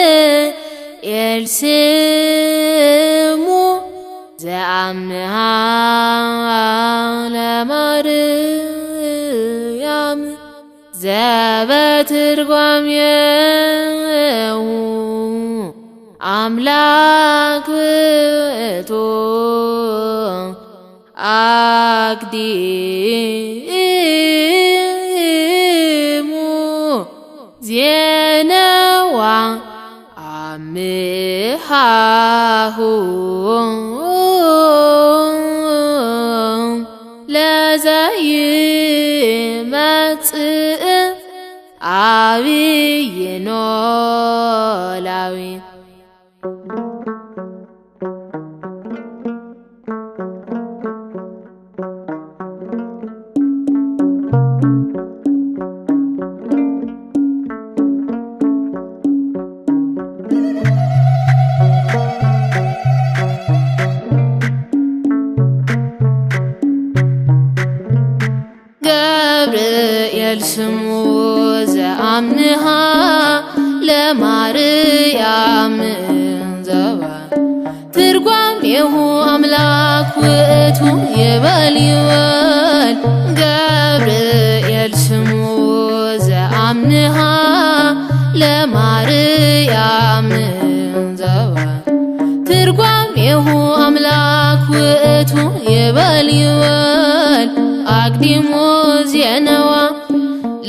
ገብርኤል ስሙ ዘአምኃ ለማርያም ዘበትርጓሜሁ አምላክ ውእቱ አቅዲሙ ዜነዋ አምኃሁ ለዘይመጽእ ዐቢይ ኖላዊ። ገብርኤል ስሙ ዘአምኃ ለማርያም ዘባ ትርጓሜሁ አምላክ ውእቱ ይበል ይበል። ገብርኤል ስሙ ዘአምኃ ለማርያም ዘባ ትርጓሜሁ አምላክ ውእቱ ይበል ይበል። አቅዲሞ ዜነዋ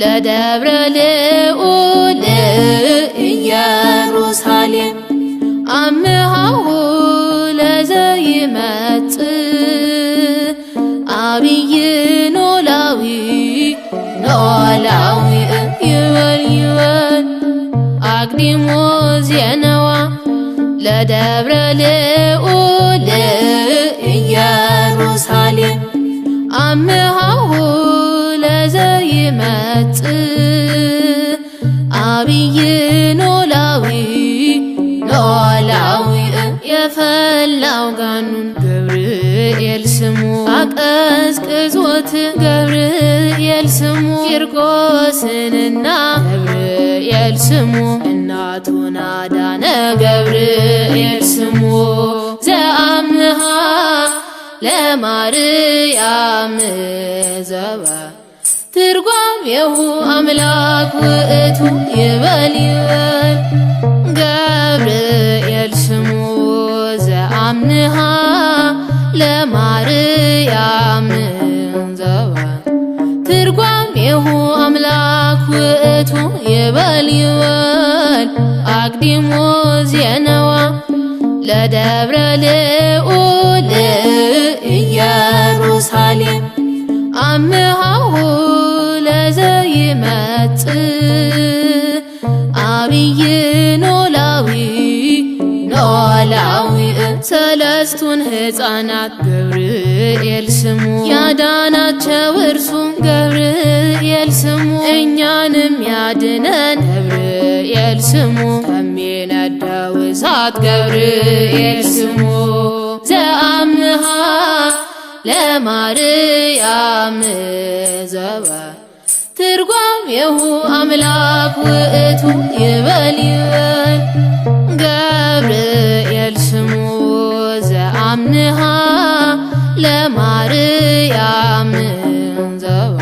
ለደብረ ልዑል ኢየሩሳሌም አምኃሁ ለዘይመጽእ ዐቢይ ኖላዊ ኖላዊ ይበል ይበል። አቅዲሞ ዜነዋ ለደብረ ልዑል ኢየሩሳሌም አምኃሁ ለዘይመጽእ ዐቢይ ኖላዊ ኖላዊ። የፈላው ጋኑን ገብርኤል ስሙ አቀዝቅዞት ገብርኤል ስሙ ቂርቆስንና ገብርኤል ስሙ እናቱን አዳነ ገብርኤል ስሙ ዘአምኃ ለማርያም ዘባ ትርጓሜሁ አምላክ ውእቱ ይበል ይበል። ገብርኤል ስሙ ዘአምኃ ለማርያም ዘባ ትርጓሜሁ አምላክ ውእቱ ይበል ይበል። አቅዲሞ ዜነዋ ለደብረ ልዑል ኢየሩሳሌም አምኃሁ ለዘይመጽእ ዐቢይ ኖላዊ ኖላዊ። ሰለስቱን ሕፃናት ገብርኤል ስሙ ያዳናቸው እርሱ ገብርኤል ስሙ እኛንም ያድነን ገብርኤል ስሙ ከሚነደው እሳት ገብርኤል ስሙ ዘአምኃ ለማርያም ዘባ ትርጓሜሁ አምላክ ውእቱ ይበል ይበል። ገብርኤል ስሙ ዘአምኃ ለማርያም ዘባ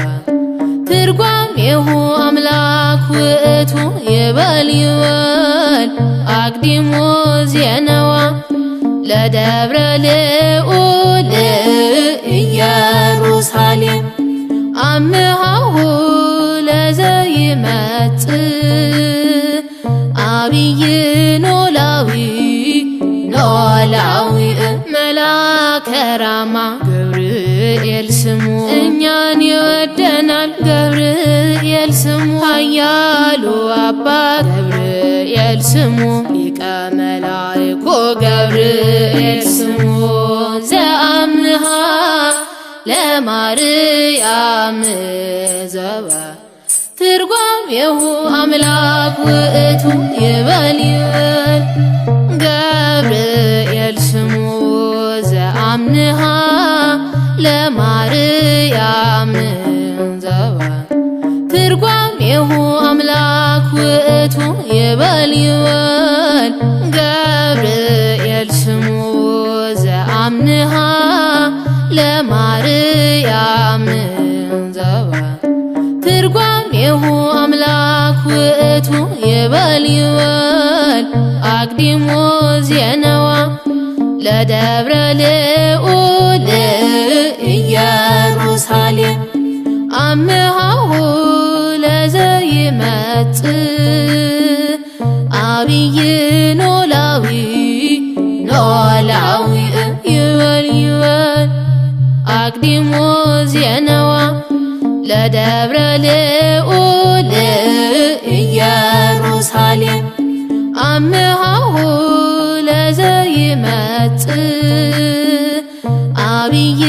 ትርጓሜሁ አምላክ ውእቱ ይበል ይበል። አቅዲሞ ዜነዋ ለደብረ ልዑል ኢየሩሳሌም አምኃሁ ለዘይመጽእ ዐቢይ ኖላዊ ኖላዊ። መላከ ራማ ገብርኤል ስሙ እኛን ይወደናል ገብርኤል ስሙ ኃያሉ አባት ገብርኤል ስሙ ሊቀ መላእኩ ገብርኤል ስሙ ዘአምኃ ለማርያም ዘባ ትርጓሜሁ አምላክ ውእቱ ይበል ይበል። ገብርኤል ስሙ ዘአምኃ ለማርያም ዘባ ትርጓሜሁ ትርጓሜሁ አምላክ ውእቱ ይበል ይበል ገብርኤል ስሙ ዘአምንሃ ለማርያም ዘባ ትርጓሜሁ አምላክ ውእቱ ይበል ይበል አቅዲሞ ዜነዋ ለደብረ ልዑል ኢየሩሳሌም አምሃሁ ለዘይመጽእ አብይ ኖላዊ ኖላዊ ይበል ይበል አቅዲሞ ዜነዋ ለደብረ ልዑል ኢየሩሳሌም አምሃሁ ለዘይመጽእ አብይ